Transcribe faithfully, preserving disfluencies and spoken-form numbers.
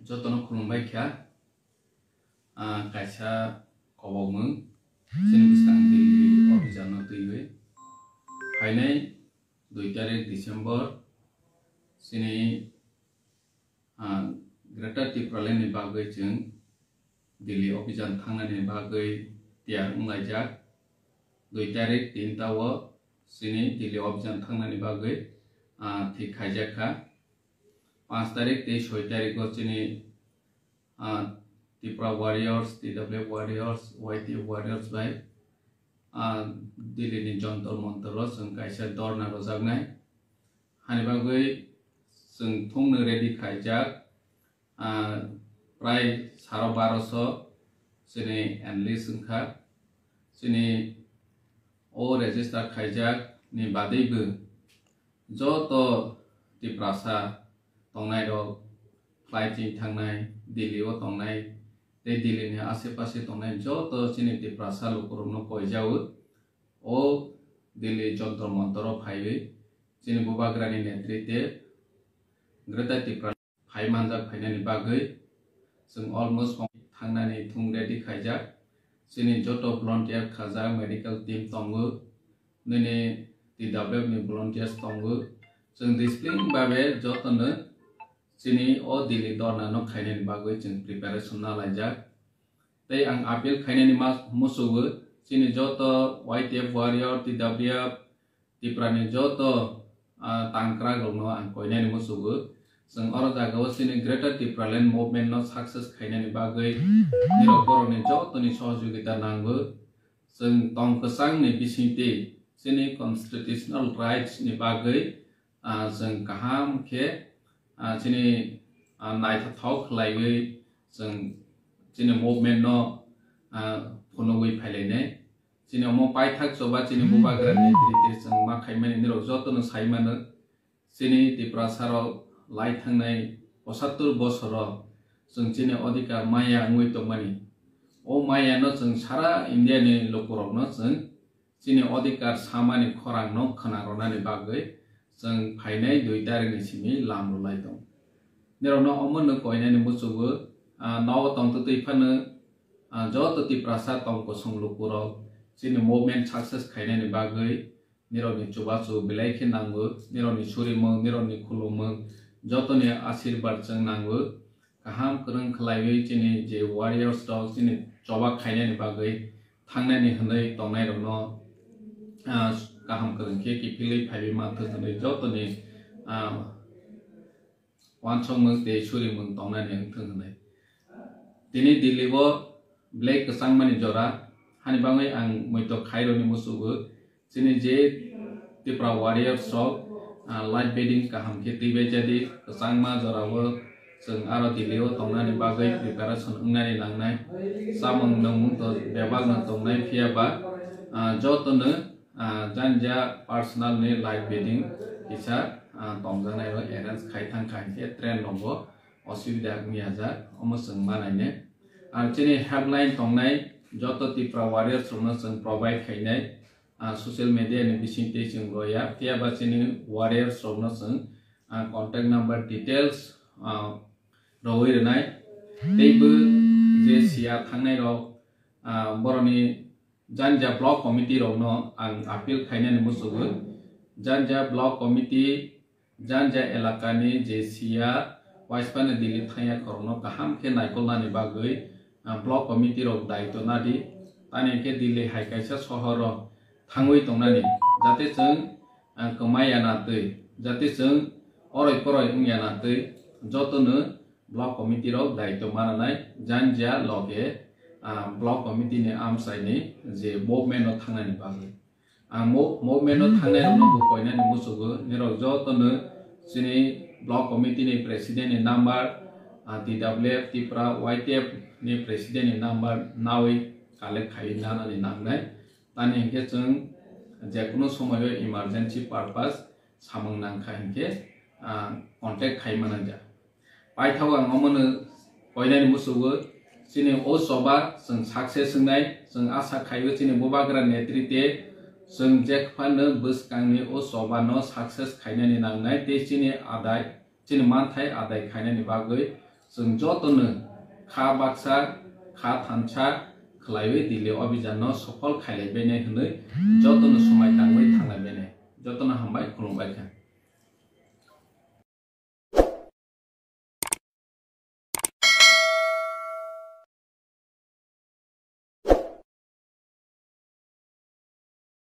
Jotono khulumbai kha. Ah, kaisa kobokmung chini bwskang Delhi obhijan no twiwi phainai dui tarik December chini, ah, Greater Tipraland ni bagwi chwng Delhi obhijan thangnani bagwi tiyar wnglaijak. Dui tarik tinta o chini Delhi obhijan thangnani bagwi, ah, thik khaijak kha. Panch tarik tei soi tarik o chini, ah, Tipra Warriors, T W F Warriors, Y T F Warriors bai, ah, Delhi ni Jantar Mantar o chwng kaisa dhorna rwjaknai. Hani bagwi chwng thungno ready khaijak, ah, prai saro baroso chini enlist wngkha. Chini o register khaijak ni badwibo joto Tiprasa tongnairok, flight chini thangnai, Delhi o tongnai, tei Delhi ni ase pase tongnai joto chini Tiprasa lukurokno koijago. O Delhi Jantar Mantar o phaiwi chini Bubagrani netrite Greater Tipra phai manjak phainani bagwi chwng almost thangnani thung ready khaijak. Chini joto volunteer khajak, medical team tongo, nini T W F ni volunteers tongo. Chwng discipline babe jotono chini o Delhi dhorna no khainani bagwi chwng preparation nalaijak. Tei ang appeal khainani ma-, musugo chini joto Y T F warrior, T W F, Tiprani joto, ah, tangkrak rokno ang koinani musugo. Chwng oro jagao chini Greater Tipraland movement no success khainani bagwi nirok borokni jotoni sohojogita nango. Chwng tong kwchangni bisingtwi chini constitutional rights ni bagwi, ah, chwng kaham khe, ah, chini, ah, naithothok khlaiwi chwng chini movement no, ah, phunugwi phailainai. Chini omo paithak choba chini Bubagra netrite chwng ma khaimani nirok jotono sai mano. Chini Tiprasa rok lai thangnai pochattor bosoro chwng chini odhikar maya wngwi tongmani. O maya no chwng sara India ni lukurokno chwng chini odhikar samani khorang no khwna rwnani bagwi chwng phainai dui tarikni simi lam rwlai tong. Nirokno omo no koinani musugo, ah, nogo tongtwtwi phano, ah, joto Tiprasa tong kosong lukurok chini movement success khainani bagwi nirokni chubachu belai khe nango, nirokni surimung, nirokni khulumung, jotoni asirbar chwng nango. Kaham kwrwng khlaiwi chini je warriors rok chini choba khainani bagwi thangnani hwnwi tongnairokno, ah, kaham kwrwng khe kiphilwi phaiwi manthwk hwnwi jotoni, ah, uansukmung tei surimung tongnani wngthwng hwnwi. Tini Delhi o belai kwchangmani jora, hani bagwi ang muitok khairokni musugo. Chini je Tipra Warriors rok, ah, light bedding kaham khe twibaijadi, kwchangma jorao chwng aro Delhi o tongnani bagwi preparation wngnani nangnai. Chamung nwngmung to bebakno tongnai, phiyaba, ah, jotono, ah, janja personal ni light bedding kisa, ah, tongjaknai rok arrange khai thangkha hinkhe train rogo osubida wngya jak, omo chwng manainai. Ang chini helpline tongnai joto Tipra Warriors rokno chwng provide khainai, ah, social media ni bisingtwi chwng roya, phiyaba chini warriors rokno chwng, ah, contact number details, ah, rwwi rwnai. Teibo je siya thangnai rok, ah, boroni janja block committee rokno ang appeal khainani musugo. Janja block committee janja elakani je siya waisphano Delhi thangya khorokno kaham khe naikolnani bagwi, ah, block committee rok daitw nadi. Tani khe Delhi hai kaisa sohoro thangwi tongnani, jate chwng, ah, kwmai ya na twi, jate chwng oroi poroi wng ya na twi, jotono block committee rok daitw mananai janja loge, ah, block committee ni amchaini je movement no thangnani bagwi. Ang mo-, movement o thangnai rokno bo koinani musugo, nirok jotono chini block committee ni president ni number, ah, T W F Tipra Y T F ni president ni number nawi collect khai nanani nangnai. Tani hinkhe chwng jekunu somoyo emergency purpose samung nangkha hinkhe, ah, contact khai mananja. Paithao ang omono koinani musugo, chini o choba chwng success wngnai, chwng asa khaio chini Bubagra netrite chwng jekphano bwskangni o chobano success khainani nangnai tei chini adai, chini manthai adai khainani bagwi Chwng jotono kha baksa, kha thansa khwlaiwi Delhi Abhijan no sophol khailaibainai hwnwi jotono swmai tangwi thanglaibainai. Jotono hambai, khulumbai kha.